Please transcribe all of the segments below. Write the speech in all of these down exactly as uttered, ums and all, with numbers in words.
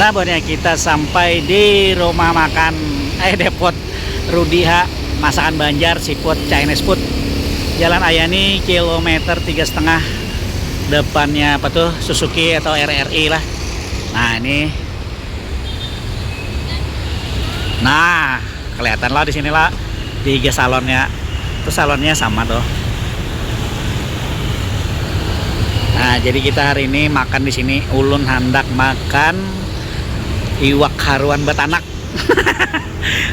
Nah, buhannya kita sampai di rumah makan, eh, depot Rudi ha, masakan Banjar, seafood, Chinese food. Jalan Ayani, kilometer tiga setengah, depannya apa tuh, Suzuki atau R R I lah. Nah, ini. Nah, kelihatan lah di sini lah. Tiga salonnya. Itu salonnya sama tuh. Nah, jadi kita hari ini makan di sini. Ulun handak makan iwak haruan betanak.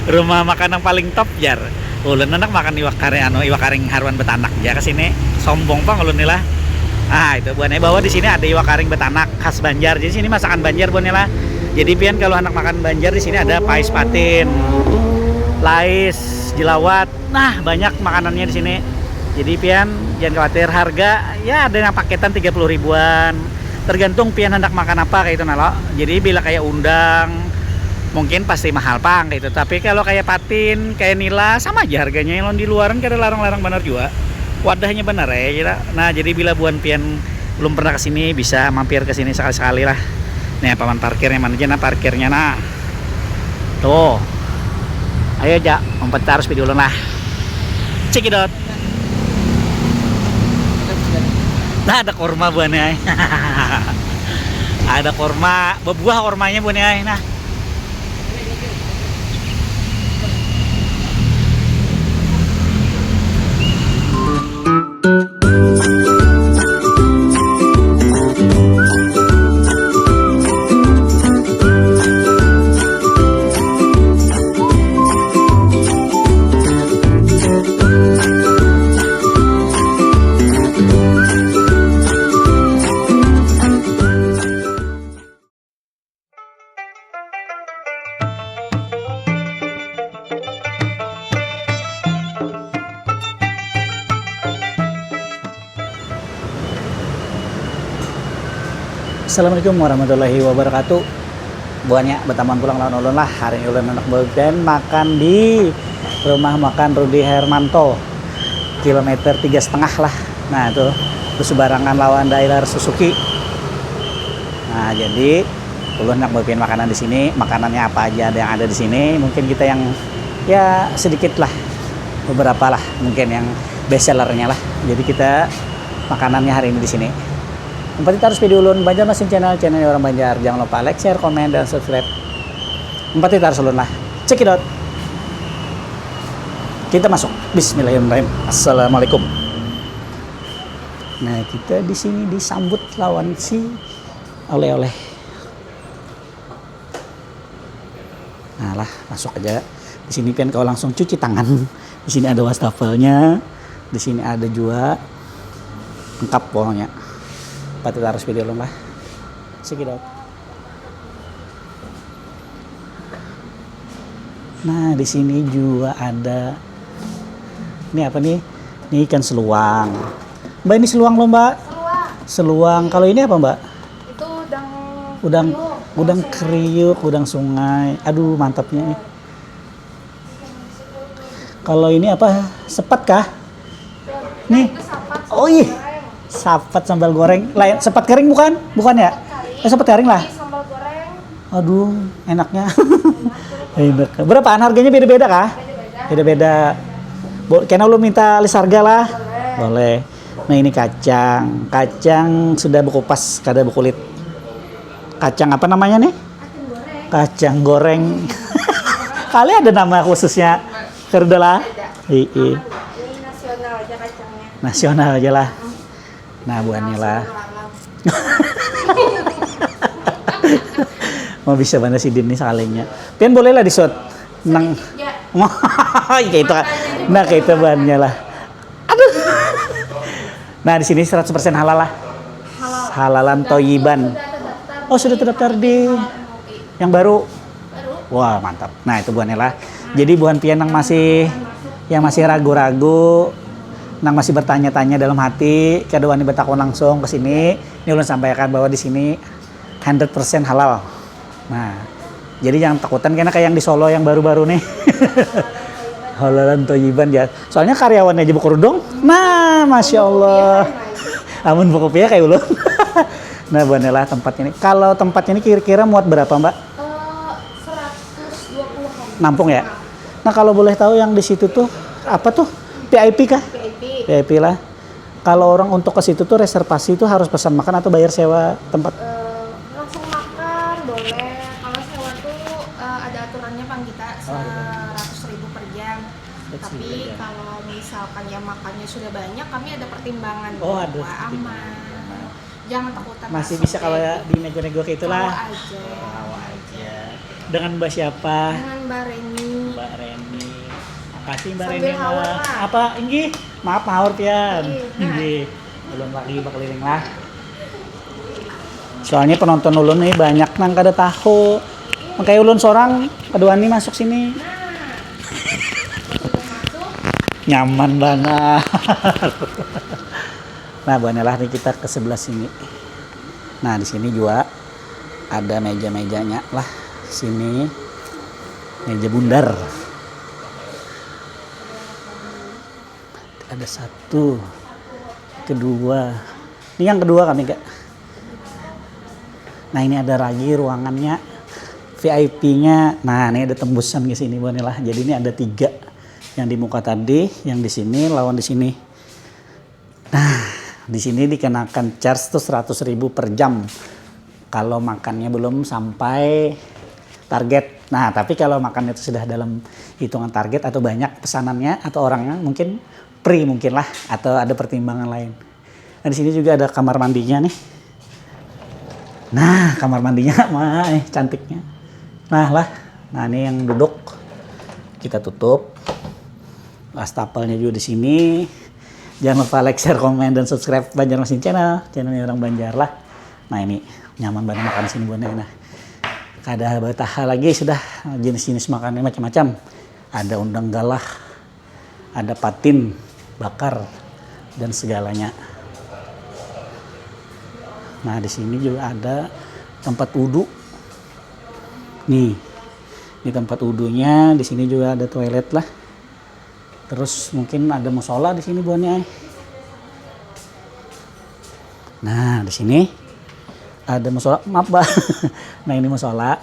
Rumah makan yang paling top, jar. Ulun handak makan iwak kari-, anu, iwak karing haruan betanak. Ya, ke sini. Sombong pang ulun ni lah. Ah, itu buhannya bahwa di sini ada iwak karing betanak khas Banjar. Jadi sini masakan Banjar, buhannya lah. Jadi pian kalau handak makan Banjar, di sini ada pais patin, lais, jelawat. Nah, banyak makanannya di sini. Jadi pian jangan khawatir, harga ya ada yang paketan tiga puluh ribuan. Tergantung pian handak makan apa kayak itu, nah, lo. Jadi bila kayak undang, mungkin pasti mahal pang kayak itu. Tapi kalau kayak patin, kayak nila, sama aja harganya. Yang di luaran kada larang-larang benar juga. Wadahnya benar ya, kira. Nah, jadi bila buhan pian belum pernah ke sini, bisa mampir ke sini sekali-sekali lah. Nih, paman parkirnya mana aja, nah, parkirnya, nah. Tuh. Ayo, ja, umpat tarus video ulun lah. Cekidot. Nah, ada korma buahnya, ay. Ada korma, bebuah kormanya buahnya, ay. Nah. Assalamualaikum warahmatullahi wabarakatuh. Buhannya bertamuan pulang lawan ulun lah. Hari ini ulun anak bagian makan di rumah makan Rudi Hermanto, kilometer tiga setengah lah. Nah, itu berseberangan lawan daerah Suzuki. Nah, jadi ulun nak bapian makanan di sini, makanannya apa aja ada yang ada di sini. Mungkin kita yang, ya, sedikit lah, beberapa lah mungkin yang best sellernya lah. Jadi kita makanannya hari ini di sini. Umpati tarus video ulun, Banjarmasin Channel, channelnya orang Banjar. Jangan lupa like, share, komen, dan subscribe. Umpati tarus ulun lah. Check it out. Kita masuk. Bismillahirrahmanirrahim. Assalamualaikum. Nah, kita di sini disambut lawan si oleh-oleh. Nah lah, masuk aja. Di sini pian kawa langsung cuci tangan. Di sini ada wastafelnya. Di sini ada juga, lengkap pokoknya. Umpati tarus video ulun lah. Check it out. Nah, di sini juga ada. Ini apa nih? Ini ikan seluang. Mbak, ini seluang loh, Mbak. Seluang. Seluang. Kalau ini apa, Mbak? Itu udang. Udang kriuk. Udang sungai. Kriuk, udang sungai. Aduh, mantapnya nih. Kalau ini apa? Sepat kah? Nih. Itu sapat. Oh, ih. Sambal goreng. Sapat sambal goreng. Lain, sepat kering bukan? Bukan ya? Sepat kering. Eh, sepat kering lah. Ini sambal goreng. Aduh, enaknya. Enak. Berapaan harganya, beda-beda kah? Beda-beda. Beda-beda. Bo-, kena ulun minta list harga lah? Boleh. Boleh. Nah, ini kacang. Kacang sudah bekupas, kada bekulit. Kacang apa namanya nih? Kacang goreng. Kacang goreng. Kali ada nama khususnya. Kada lah. Ada. Iya. Aman lah. Ini nasional aja kacangnya. Nasional aja lah. Nah, buhannya lah. Mau bisa mana sidin nih sekalinya. Pian boleh lah di-shot. Nang. Sedikit, ya. Kayak itu. Nah, kayak itu buhannya lah. Aduh. Nah, di sini seratus persen halal lah. Halal. Halalan toyiban. Sudah terdaftar. Oh, sudah terdaftar di yang baru. Baru. Wah, mantap. Nah, itu buhannya lah. Jadi buhan pian yang masih, yang masih ragu-ragu, nang masih bertanya-tanya dalam hati, kada wani bertakun langsung ke sini, ini ulun sampaikan bahwa di sini hundred percent halal. Nah, jadi jangan takutan kena kayak yang di Solo yang baru-baru nih. Halalan toyiban ya. Soalnya karyawannya aja bekerudung. Nah, masya Allah. Amun buku pia kayak ulun. Nah, Buan Ella, tempatnya ini. Kalau tempatnya ini kira-kira muat berapa, Mbak? Eh, seratus dua puluhan. Nampung ya? Nah, kalau boleh tahu yang di situ tuh apa tuh? V I P kah? V I P. V I P lah. Kalau orang untuk ke situ tuh reservasi tuh harus pesan makan atau bayar sewa tempat? Eh, langsung makan boleh. Kalau sewa tuh, eh, ada aturannya, pang, kita. Oh, ada. Seratus ribu per jam. Seratus ribu per jam. Tapi kalau misalkan ya makannya sudah banyak, kami ada pertimbangan. Oh, ada pertimbangan. Wah, aman. Jangan takutan. Masih bisa kalau dinego-nego kayak itulah. Bawa aja. Bawa aja. Dengan Mbak siapa? Dengan Mbak Reni. Mbak Reni. Makasih, Mbak Reni. Sambil haur lah. Apa? Inggih. Maaf, haur pian. Inggih. Nah. Inggih. Ulun lagi bakeliling lah. Soalnya penonton ulun nih banyak nang kada tahu. Makanya ulun seorang, kedua nih masuk sini. Nah. Nyaman banget. Nah, Buan Ella, nih kita ke sebelah sini. Nah, di sini juga ada meja-mejanya lah. Sini meja bundar. Ada satu, kedua. Ini yang kedua kami, Kak. Nah, ini ada lagi ruangannya, V I P-nya. Nah, ini ada tembusan ke sini, Buan Ella. Jadi ini ada tiga. Yang di muka tadi, yang di sini, lawan di sini. Nah, di sini dikenakan charge tuh seratus ribu per jam. Kalau makannya belum sampai target. Nah, tapi kalau makannya itu sudah dalam hitungan target atau banyak pesanannya atau orangnya, mungkin free mungkin lah, atau ada pertimbangan lain. Nah, di sini juga ada kamar mandinya nih. Nah, kamar mandinya mah, eh, cantiknya. Nah lah, nah, ini yang duduk. Kita tutup. Wastafelnya juga di sini. Jangan lupa like, share, komen, dan subscribe Banjarmasin Channel. Channelnya orang Banjar lah. Nah, ini nyaman banget makan sini, Buan Ella. Nah, kada bataha lagi sudah, jenis-jenis makannya macam-macam. Ada undang galah, ada patin bakar, dan segalanya. Nah, di sini juga ada tempat wudhu. Nih, ini tempat wudhunya. Di sini juga ada toilet lah. Terus mungkin ada musola di sini, Buan Ella. Nah, di sini ada musola, maaf, Bah. Nah, ini musola.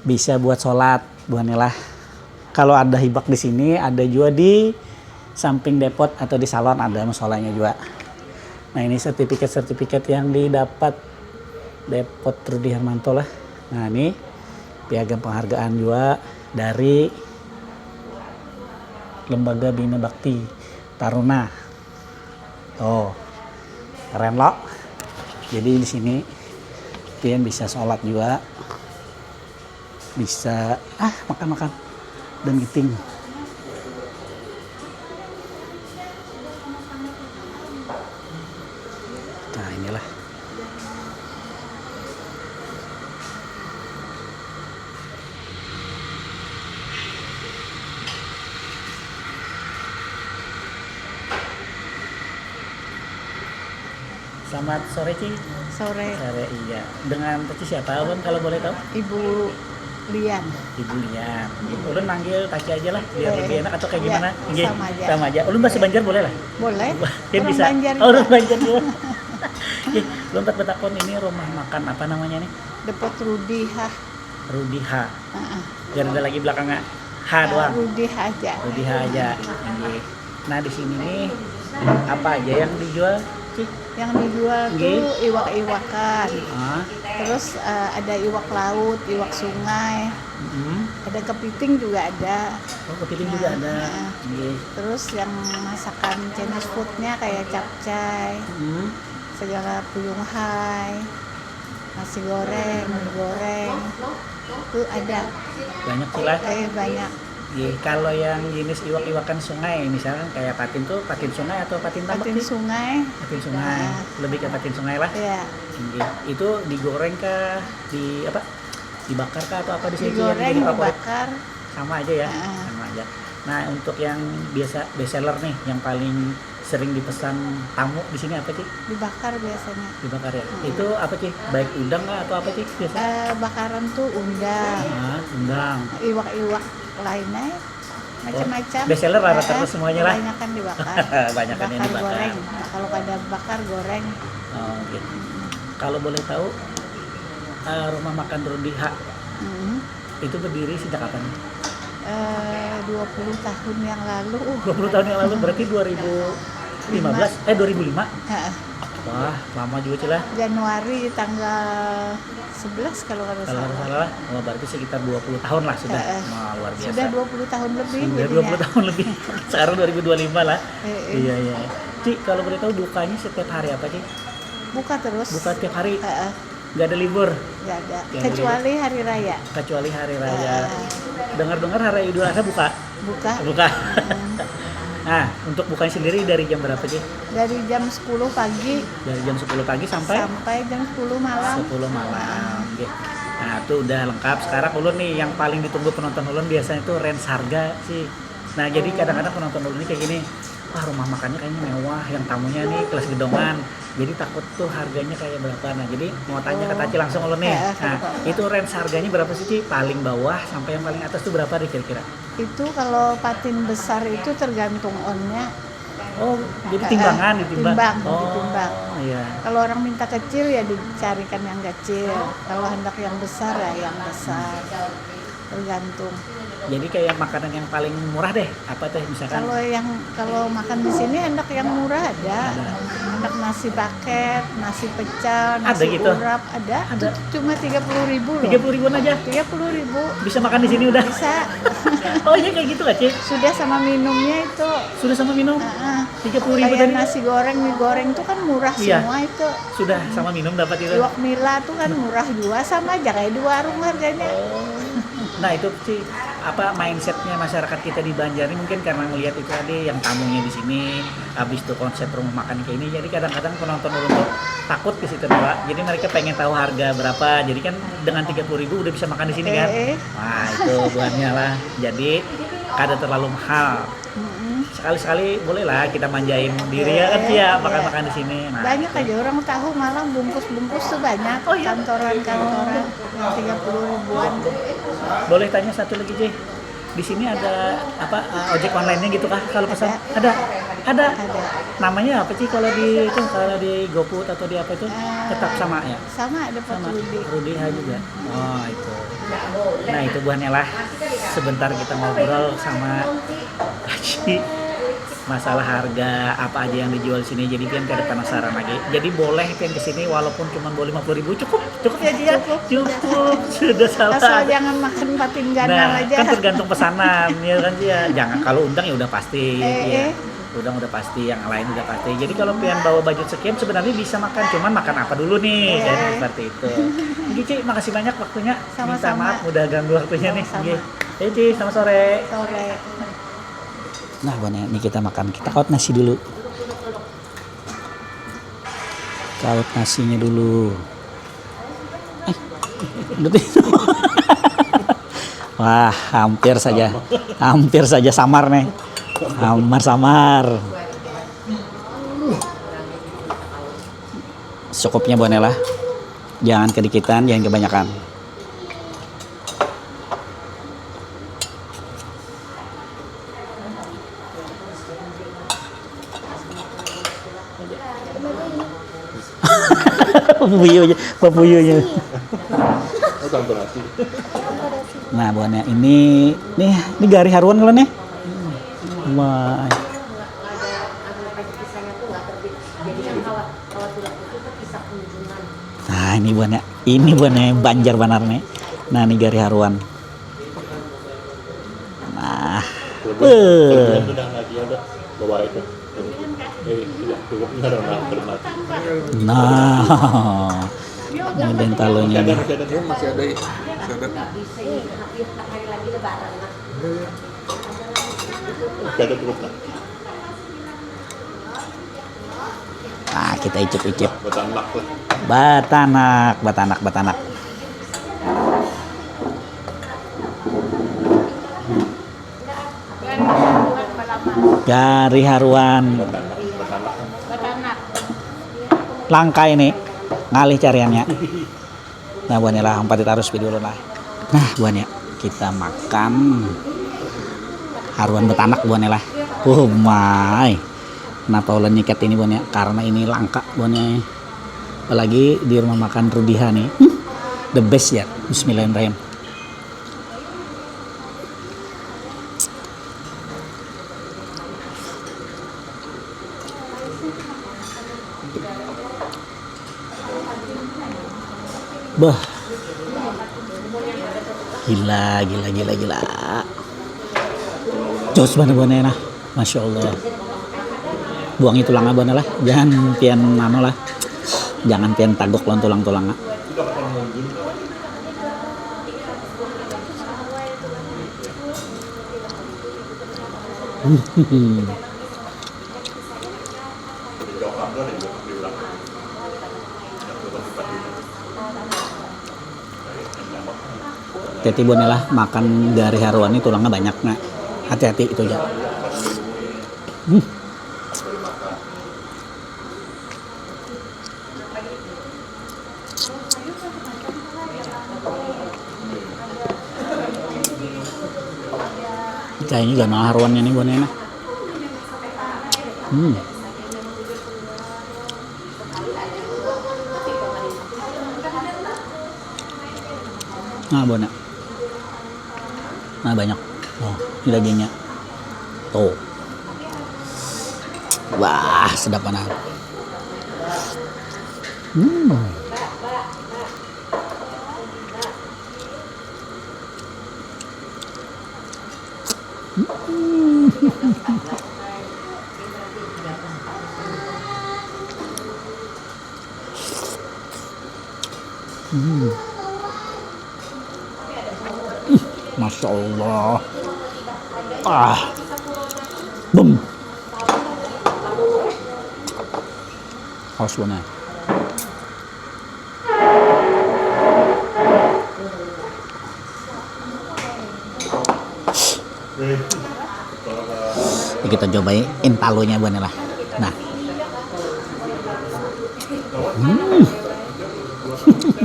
Bisa buat sholat, Buan Ella. Kalau ada hibak di sini, ada juga di samping depot atau di salon ada musolanya juga. Nah, ini sertifikat-sertifikat yang didapat Depot Rudi Hermanto lah. Nah, ini piagam penghargaan juga dari Lembaga Bina Bakti Taruna. Oh, keren loh. Jadi di sini pian bisa sholat juga, bisa, ah, makan-makan dan giting. Nah, inilah. Selamat sore, Ci. Sore. Sore, iya. Dengan Taci siapa, Bun, kalau boleh tahu? Ibu Lian. Ibu Lian. Ulun manggil Taci aja lah, biar lebih enak atau kayak gimana? Iya, nggih, sama aja. Sama aja. Ulun bahasa Banjar boleh lah? Boleh. Wah, ya, orang bisa. Banjar. Oh, orang juga. Banjar juga. Nggih, ulun empat betakon, ini rumah makan apa namanya nih? Depot Rudi H. Rudi H. Heeh. Biar ada lagi belakangnya H doang. Rudi H aja. Rudi H aja. Nggih. Nah, di sini nih apa aja yang dijual, Ci? Yang dijual tuh iwak-iwakan. Ah. Terus, eh, ada iwak laut, iwak sungai. Mm-mm. Ada kepiting juga ada. Oh, kepiting juga ada. Nah, nggih. Terus yang masakan Chinese foodnya kayak capcay, mm, segala puyung hai, nasi goreng, mie goreng, itu ada. Banyak sih lah. Eh, banyak. Nggih, kalau yang jenis iwak-iwakan sungai, misalkan kayak patin tuh, patin sungai atau patin tambak sih? Patin sungai. Patin sungai. Nah. Lebih ke patin sungai lah. Iya. Nggih. Itu digoreng kah, di apa? Dibakar kah atau apa di sini yang jadi favorit? Digoreng, dibakar. Sama aja ya? Heeh. Sama aja. Nah, untuk yang biasa best seller nih, yang paling sering dipesan tamu di sini apa, Ci? Dibakar biasanya. Dibakar ya? Hmm. Itu apa, Ci? Baik udang kah atau apa, Ci, biasanya? Eh, bakaran tuh undang. Ah, undang. Iwak-iwak lainnya, oh, macam-macam. Best seller lah rata-rata semuanya lah. Kebanyakan dibakar. Banyakan yang dibakar. Bakar, goreng. Nah, kalau kada bakar, goreng. Oh, oke. Hmm. Kalau boleh tahu, eh, rumah makan Rudiha Hmm. itu berdiri sejak kapan? Eh, dua puluh tahun yang lalu. dua puluh tahun yang lalu, berarti dua ribu lima belas, eh, dua ribu lima. Heeh. Wah, lama juga, Cil, lah. Januari tanggal sebelas kalau nggak Kalau nggak salah. Salah lah, wah, berarti sekitar dua puluh tahun lah sudah. Heeh. Wah, luar biasa. Sudah dua puluh tahun lebih Sudah jadinya. dua puluh tahun lebih. Sekarang dua ribu dua puluh lima lah. Eh, eh. Iya, iya. Ci, kalau boleh tahu, bukanya setiap hari apa, Ci? Buka terus. Buka tiap hari, Heeh, nggak ada libur. Nggak ada. Nggak ada Kecuali hari raya. Kecuali hari raya. Heeh. Dengar-dengar hari Idul Adha buka? Buka. Buka. Nah, untuk bukanya sendiri dari jam berapa, Ci? Dari jam sepuluh pagi Dari jam sepuluh pagi sampai sampai jam sepuluh malam. sepuluh malam. Oke. Nah, itu udah lengkap. Sekarang ulun nih, yang paling ditunggu penonton ulun biasanya tuh range harga sih. Nah, jadi kadang-kadang penonton ulun nih kayak gini, "Wah, rumah makannya kayaknya mewah, yang tamunya nih kelas gedongan." Jadi takut tuh harganya kayak berapa. Nah, jadi mau tanya ke Taci langsung ulun nih. Heeh, Nah, heeh. Itu range harganya berapa sih, Ci? Paling bawah sampai yang paling atas tuh berapa deh kira-kira? Itu kalau patin besar itu tergantung onnya. Oh, jadi timbangan, ditimbang. Timbang, Oh, ditimbang. Iya. Kalau orang minta kecil ya dicarikan yang kecil. Kalau hendak yang besar ya yang besar. Tergantung. Jadi kayak makanan yang paling murah deh, apa teh misalkan? Kalau yang kalau makan di sini hendak yang murah ada. Ada. Hendak nasi paket, nasi pecel, Ada nasi gitu? Urap ada. Ada. Itu cuma tiga puluh ribu loh. Tiga puluh ribuan aja. Tiga puluh ribu Bisa makan di sini udah. Bisa. Oh iya, kayak gitu, Kak Ci? Sudah sama minumnya itu. Sudah sama minum. Heeh. Tiga puluh ribu Kayak tadi. Nasi goreng, mie goreng itu kan murah Iya. Semua itu. Sudah sama minum dapat itu. Iwak nila tuh kan murah juga, sama aja kayak di warung harganya. Oh. Nah, itu sih apa mindsetnya masyarakat kita di Banjar ini, mungkin karena ngelihat itu tadi, yang tamunya di sini, habis itu konsep rumah makan kayak ini, jadi kadang-kadang penonton ulun tuh takut ke situ, Pak. Jadi mereka pengen tahu harga berapa. Jadi kan dengan tiga puluh ribu udah bisa makan di sini kan. Eh, eh. Wah, itu buahnya lah. Jadi kada terlalu mahal. Mm-mm. Sekali-sekali bolehlah kita manjain diri ya kan, ya, makan-makan di sini. Nah, Banyak itu. Aja orang tahu, malah bungkus-bungkus tuh banyak. Oh, iya. Kantoran-kantoran yang tiga puluh ribuan. Boleh tanya satu lagi, Ci? Di sini ada apa, uh, ojek online-nya gitu kah kalau pesan? Ada. Ada. Ada. Namanya apa sih kalau di itu, kalau di GoFood atau di apa itu? Ah. Tetap sama ya? Sama ada Pak Sama Rudi. Rudiha juga. Oh, itu. Nah, itu buahnya lah. Sebentar kita ngobrol sama Haji. Masalah harga apa aja yang dijual di sini, jadi pian kada penasaran lagi. Jadi boleh pian ke sini walaupun cuma bawa lima puluh ribu, cukup, cukup ya, Ji, ya? Cukup, Cukup, sudah salah. Asal jangan makan patin ganal Nah, aja. Kan tergantung pesanan, ya kan, Ji, ya. Jangan, kalau undang ya udah pasti, Eh, ya. eh. Udang udah pasti, yang lain udah pasti. Jadi kalau pian bawa budget sekian sebenarnya bisa makan, cuman makan apa dulu nih, Iya. Kan seperti itu. Oke, Ci, makasih banyak waktunya. Minta Sama-sama. Maaf udah ganggu waktunya nih. Sama-sama. Oke. Eh, Ci, selamat sore. Sore. Nah, buahnya ini kita makan. Kita kaut nasi dulu. Kaut nasinya dulu. Eh, udah tuh. Wah, hampir saja. Hampir saja samar nih. Samar-samar. Secukupnya, Bonela. Jangan kedikitan, jangan kebanyakan. Papuyu aja, papuyu aja. Oh, tanpa nasi. Nah, buahnya ini, nih, ini gari haruan kalau nih. Wah. Nah, ini buahnya, ini buahnya Banjar banar nih. Nah, ini gari haruan. Nah, Kalau beuh. Belum udah ngaji udah bawa itu. Eh, tidak cukup, nggak ada orang bermati. Nah, ini bentalunya Masih ada, nih. masih ada, masih ada. Masih ada. Masih ada cukup lah. Nah, kita icip-icip. Batanak lah. Batanak, batanak, batanak. Gari haruan. Langka ini ngalih cariannya. Nah, buahnya lah, umpat tarus video lah. Nah, buahnya kita makan haruan batanak buahnya lah. Oh my. Kenapa ulun nyikat ini buahnya? Karena ini langka buahnya. Apalagi di rumah makan Rudiha nih. Hmm, the best ya. Bismillahirrahmanirrahim. Bah. Gila, gila, gila, gila. Jos mana buahnya nah. Masya Allah. Buangi tulangnya buahnya lah. Jangan pian anu lah. Jangan pian tagok lawan tulang-tulangnya. Hati-hati buahnya lah, makan dari haruan ni tulangnya banyak nah. Hati-hati itu aja. Hmm. Kayaknya gak nah haruannya nih buahnya nah. Hmm. Nah, buahnya. Nah, banyak. Oh, ini dagingnya. Tuh. Wah, sedap mana. Hmm. Hmm. Masya Allah. Ah. Bum. Haus benar. Ya, kita cobai intalunya buahnya lah. Nah. Hmm.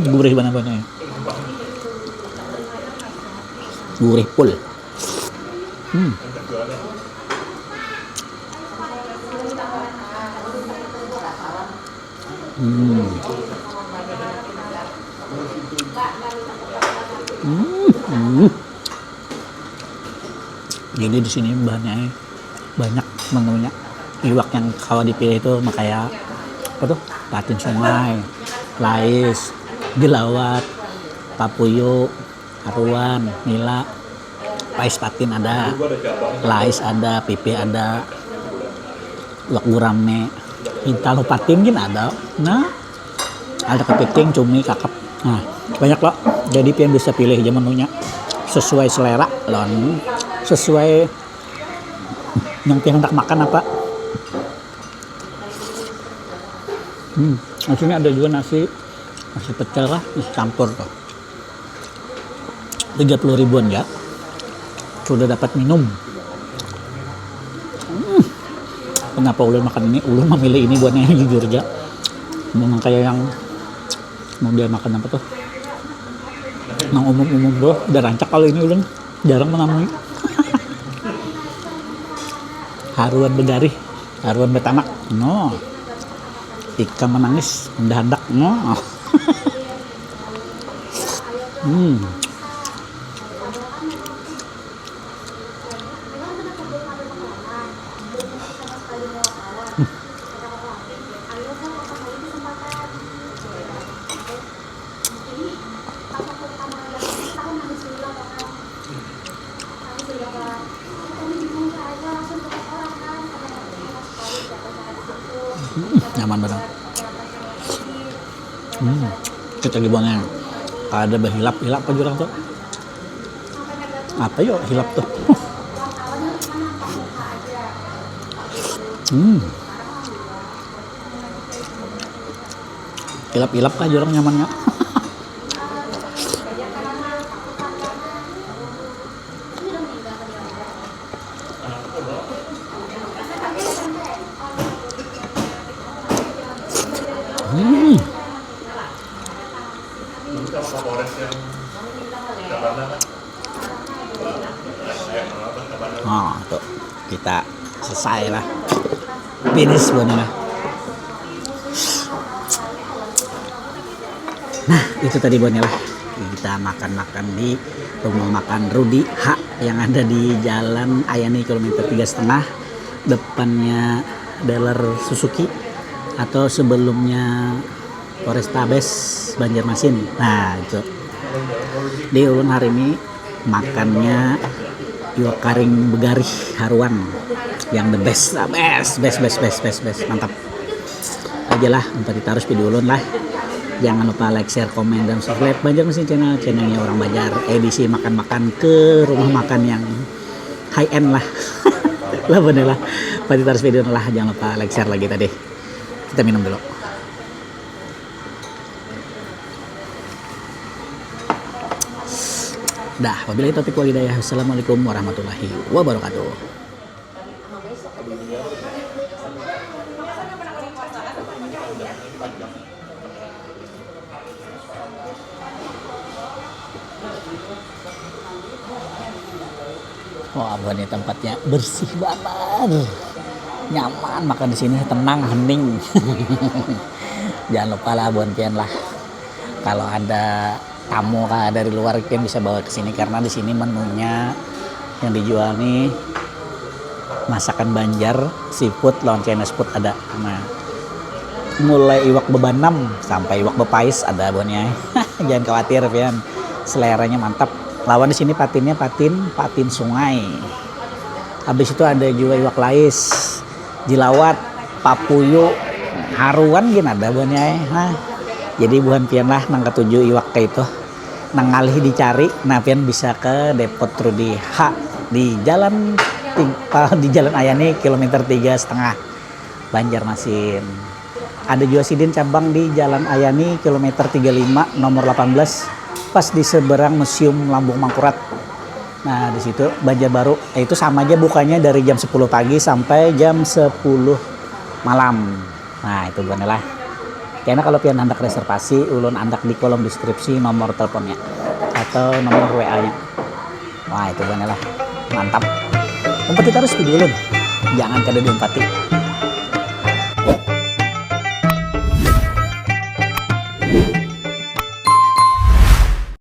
Gurih banget buahnya. Gurih full. Hmm. Hmm. Hmm. Hmm. Jadi di sini bahannya banyak menunya. Iwak yang kawa dipilih itu makanya apa tuh? Patin sungai, lais, jelawat, papuyu, haruan, nila, pais patin ada, lais ada, pipi ada, iwak gurame, hintalu patin gin ada. Nah, ada kepiting, cumi, kakap. Nah, banyak lah. Jadi pian bisa pilih aja menunya sesuai selera lawan sesuai yang pian hendak makan apa. Hmm, di sini ada juga nasi, nasi pecel lah, nasi campur tuh. Tiga puluh ribuan ya. Sudah dapat minum. Hmm. Kenapa ulun makan ini? Ulun memilih ini buatnya yang jujur aja. Memang kayak yang mau dia makan apa tuh? Yang umum-umum tuh, udah rancak kalau ini ulun jarang menemui. Haruan begarih, haruan betanak. No. Ikam menangis, mendahandak. No. Hmm. Hmm, nyaman barang. Hmm, kita gimana? Ada berhilap-hilap aja orang tuh. Apa yuk hilap tuh? Hmm. Hilap-hilap kah orang nyamannya? Hmm. Nah, tuh kita selesai lah. Finish buatnya lah. Itu tadi buahnya lah, kita makan-makan di rumah makan Rudi H yang ada di Jalan Ayani kilometer tiga setengah, depannya dealer Suzuki atau sebelumnya Polrestabes Banjarmasin. Nah, itu di ulun hari ini makannya iwak karing begarih haruan yang the best lah, best best best best best best, mantap aja lah. Umpati tarus video ulun lah, jangan lupa like, share, komen, dan subscribe Banjarmasin Channel, channelnya orang Banjar, edisi makan-makan ke rumah makan yang high end lah. Lah bener lah, umpati tarus video lah, jangan lupa like, share lagi tadi. Kita minum dulu. Dah, wabillahi taufiq wal hidayah. Wassalamualaikum warahmatullahi wabarakatuh. Wah, buhannya tempatnya bersih banar. Nyaman makan di sini, tenang, hening. Jangan lupa lah buhan pian lah. Kalau ada tamu kah dari luar, pian bisa bawa ke sini karena di sini menunya yang dijual nih masakan Banjar, seafood lawan Chinese food ada. Nah, mulai iwak bebanam sampai iwak bepais ada buhannya. Jangan khawatir pian, seleranya mantap. Lawan di sini patinnya patin, patin sungai. Habis itu ada juga iwak lais, jilawat, papuyu, haruan gin ada buhannya eh. Nah, jadi buhan pian lah nang katuju iwak kayak itu, nang ngalih dicari, nah pian bisa ke Depot Rudi H di jalan ting- di Jalan Ayani kilometer tiga setengah, Banjarmasin. Ada juga sidin cabang di Jalan Ayani kilometer tiga lima nomor delapan belas, pas di seberang Museum Lambung Mangkurat. Nah, di situ Banjarbaru. Eh, itu sama aja bukanya dari jam sepuluh pagi sampai jam sepuluh malam. Nah, itu buhannya lah. Kena kalau pian handak reservasi, ulun handak di kolom deskripsi nomor teleponnya atau nomor W A-nya. Wah, itu buhannya lah. Mantap. Umpati terus video ulun. Jangan kada diumpati.